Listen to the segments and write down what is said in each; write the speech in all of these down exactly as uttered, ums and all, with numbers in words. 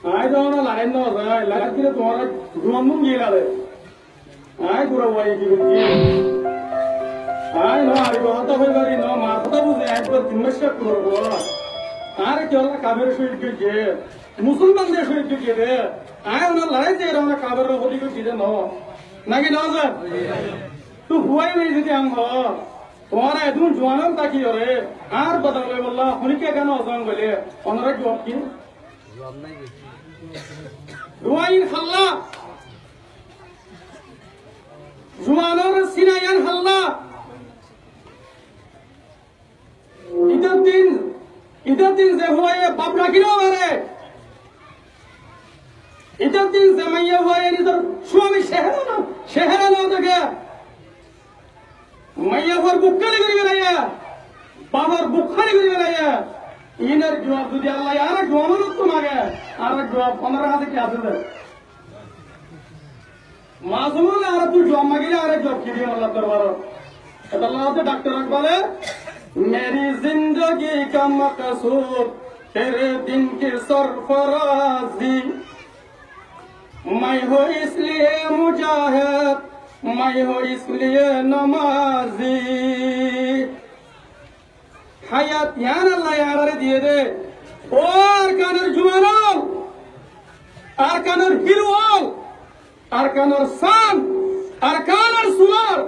Añí zehón lorái no zai, lorái dile tuáñra zuan nun giyé lare. Añí gura fuaye ki goijjí? Añí no Arabi hotá hoi fari, no mar hotá buzí, añí bar tin mac gura fua. Añáre kiyólla kafer cóhid goijjé, musolman de cóhid goijjé de. Añí ónar lorái zai ónar kafer cóhid goijjé de no. Náki no zai? Toi fuaye zodi añí hoó, tuáñra edún zuan táki yóre, añár bodola loibolla honikka kiyá no zan goile, ónara zuab ki? Ruáin hálla, zuanor sina yián hálla. Ítar din, ítar din ze fuaye baf rakí no fare, ítar din ze maiya fuaye nizor cuami cehera no, cehera no deké, maiyafuar buk háli gorí belaiye, bafor buk háli gorí belaiye. Inor zuab zodi Allah ye añára zuanor ottu mage, añára zuab ónar hañsé ki asé de? Masum ókkole añárattú zuab magile añára zuab ki diyum Allar dorbarot? Etolla asé Daktor Akbale, میری زندگی کا مقصود تیرے دین کی سرفرازی، میں ہوں اس لیے مجاہد، میں ہوں اس لیے نمازی۔ Háyat yián Allah ye añáráre diyé dé. Ó Arkanor zuan ól, Arkanor híro ól, Arkanor san, Arkanor sunar.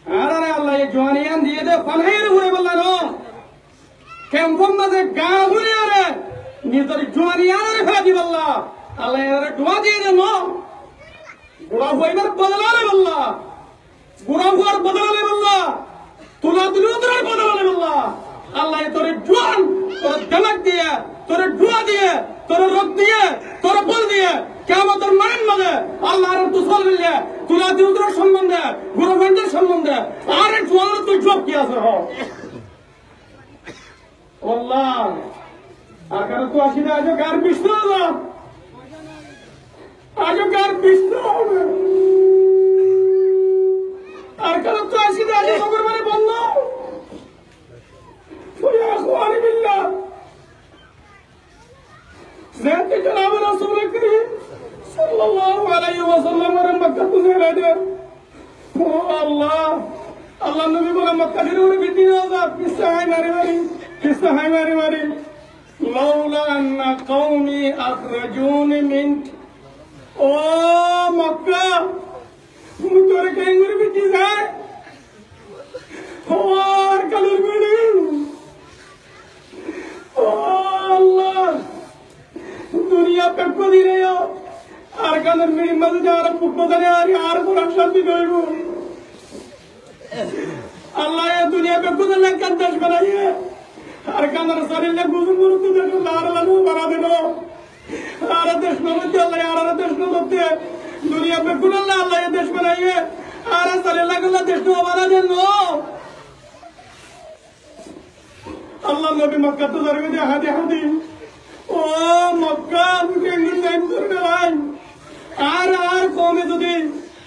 Añáráre Allah ye zuani yián diyé dé, fanaiyóre furaibolla no. Kemfor mazé gaa fúriyóre nizor zuani yiánoré félai dibolla Allah ye añáráre duwa diyé dé no. Gura fuaibar bodola loibolla, gura fuar bodola loibolla, tula tuli utorar bodola loibolla. Allah ye toré zuan, toré demak diyé, toré duwa diyé, toré rot diyé, toré bol diyé, kiyamotor moidan mazé Allah añárattú sual goille, tula tuli utorar sombonde, gura fuaindor sombonde, añárar zuanor ottu zuab ki asé hoó? Wallah, Arkanottú aiccí dé, aijjó gaar biccí no óibo. Aijjó gaar biccí no óibo. Arkanottú aiccí dé, aijjó kobor mani bondo. Tó ya ikhwani fillah, zeéntu jonabe Rasul Karim sallallahu alaihi wasallam ore Makkattú neelai dé. Ó Allah, Allar nobi bole Makka córifor bútore no za, fissá hái mari mari, fissá hái mari mari. لولا أن قومي أخرجوني منك. Ó Makka, mui toré keéngori bútore zai? Ó Arkanor meçi, ó Allah, duniyat beggún dine yó Arkanor meçir mazé de añára buk bozai no fari, añárar boro cánti no óibo. Allah ye duniyat beggúnolla ekkán dec banaiyé. Arkanor sarilla guzum guruttu dec, Allah añáralla no banadé no. Añára dec no goijjé, Allah ye añáralla dec no goijjé. Duniyat beggúnolla Allah ye dec banaiyé. Añára sarilla golla dec no banadé no. Allar nobi Makkattú zargói de hádi hádi. Ó Makka, tui keéngori zaim gorí no fai? Añár, añár koume zodi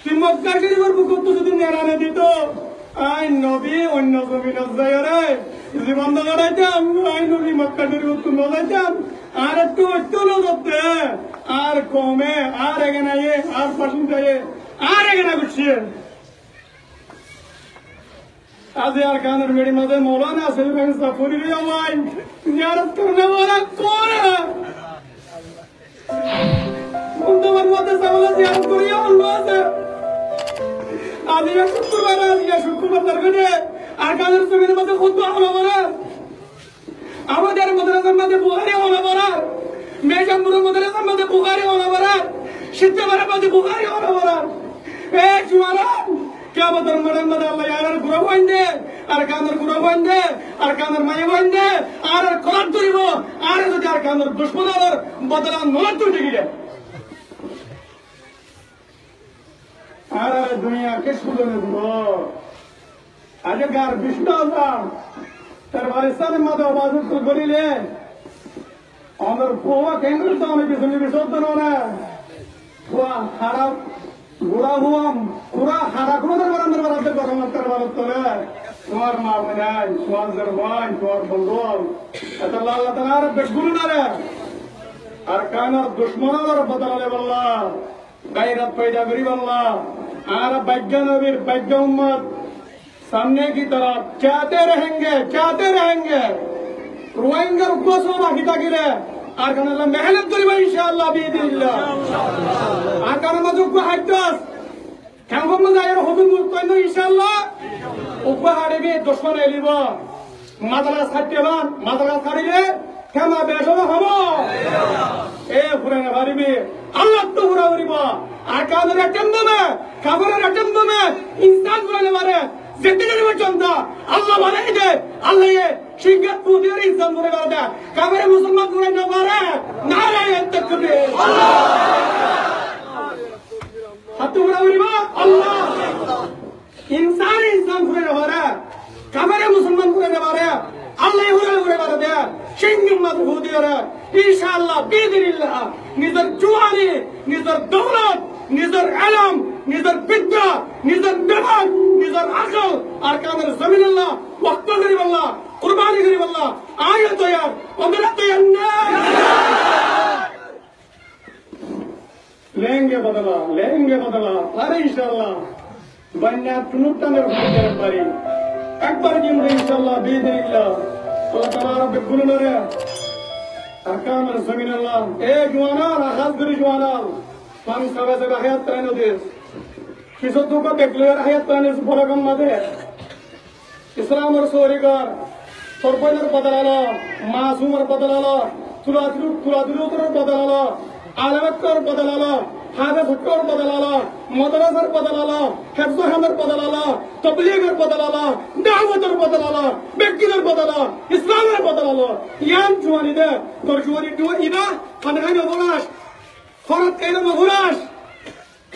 tui Makka córifor bukottú zodi nerane dito, añí nobi oinno zominot zaiyóre zibon no garaitam, añí nobi Makka córifottú no zaitam, añáre tui oittó no zotte, añár koume, añár egenaye, añár bacindaye, añáre egena goiccé. Aijja Arkanor meçir mazé Moulana Asif Ibrahim Safuri re amai ziyarot goron wala kone? Bondú, amar mazé ziyarot goron wala asé? Aijja cukkurbar, aijja cukkurbar targóde Arkanor zobinor mazé kútba hone forer? Abadir madrasar mazé Buhári hone forer, Meichamburor madrasar mazé Buhári hone forer, Sittewar mazé Buhári hone forer. E juwan, kiyamotor moidan mazé Allah ye añárar gura fuainde, Arkanor gura fuainde, Arkanor maiyafuainde añárar kolar dóribo, añára zodi Arkanor ducmon ókkolor bodola no loi táki de. Añára duniyat kessú no gorí. Aijja gaar biccí no za. Tar bade sale mazé obazut goríle, onor fua keéngori to onor bisoni bisot no na. Fua hara, gura fua, gura hara gura tar barandar barandar gorom tar barandar tole. Tuáñr mafuinai, tuáñr zorfuain, tuáñr bondú ól. Etolla Allah taala añára beggúnore Arkanor ducmon ólor bodola loibálla, gairot foida goríbálla, añára baigga nobir, baigga ummot, samne ki torof, jate rehenge, jate rehenge. Ruáingar uggúa sóo baki tákile, Arkanolla mehénot goríbo, incáallah, biiznillah. Arkanor mazé uggúa háiddot Kemfor mazé aiyóre hozur murubbi óinno, incáallah. Uggúa haçibi, ducmon elibo. Madrasa haçiban, madrasa haçile, kema becono hobo. E fura no faribi. Allattú fura foribo. Arkanor ettem dome, kaferor ettem dome, insán fura no fare. Zeddin foribo jonta, Allah banaiye de, Allaye cingat fu diyóre insán fura fare de. Kafere musolman fura no fare. Naraye takbir. Hattú fura foribo, Allah. Insane insán fura no fare, kafere musolman fura no fare, Allaye fura fura fare de, cíngat mazé fu diyóre, incáallah, biiznillah, nizor juwani, nizor doulot, nizor elom, nizor bidda, nizor dimak, nizor akol, Arkanor zominolla, wokf goríbálla, kurbani goríbálla, añí toiyar, onora toiyar né? Lenge bodola, lenge bodola, fare incáallah. Boinna tunur tanur fare fare fare. Ekbar giyum de incáallah, biiznillah. Allah taala añára beggúnore Arkanor zominolla. E juwan ól, hás gorí juwan ól. Tuáñra sebe sebe háyat tráino de. Kissú duk bek loiyóre háyat tráino de, boro gom mazé. Islamor sóri gor, tor boinor bodola lo, masumor bodola lo, tula tulu, tula tulu ókkolor bodola lo, alem ókkolor bodola lo, háfez ókkolor bodola lo, madrasar bodola lo, hefzohánor bodola lo, tobligor bodola lo, dawotor bodola lo, beggúnor bodola lo, Islamor bodola lo. Yián juwani de, tor juwani de iba, hone hone no furas, hórat kaile no furas.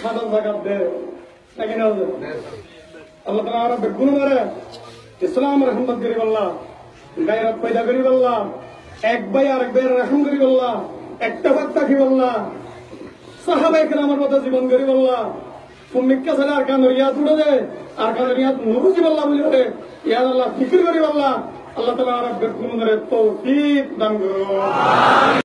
Hádan zakat de. Naki no de? Allah taala añára beggúnore Islamor hidmot goríbálla, gairot foida goríbálla, ek bái arek báire rehóm goríbálla, ettefak tákibálla, sahabaye keramor moto zibon goríbálla, fúmikká sale Arkanor yad uçe de, Arkanor yad no buzibálla buli buli, yad Allah fikir goríbálla, Allah taala añára beggúnore toufik dan gorouk.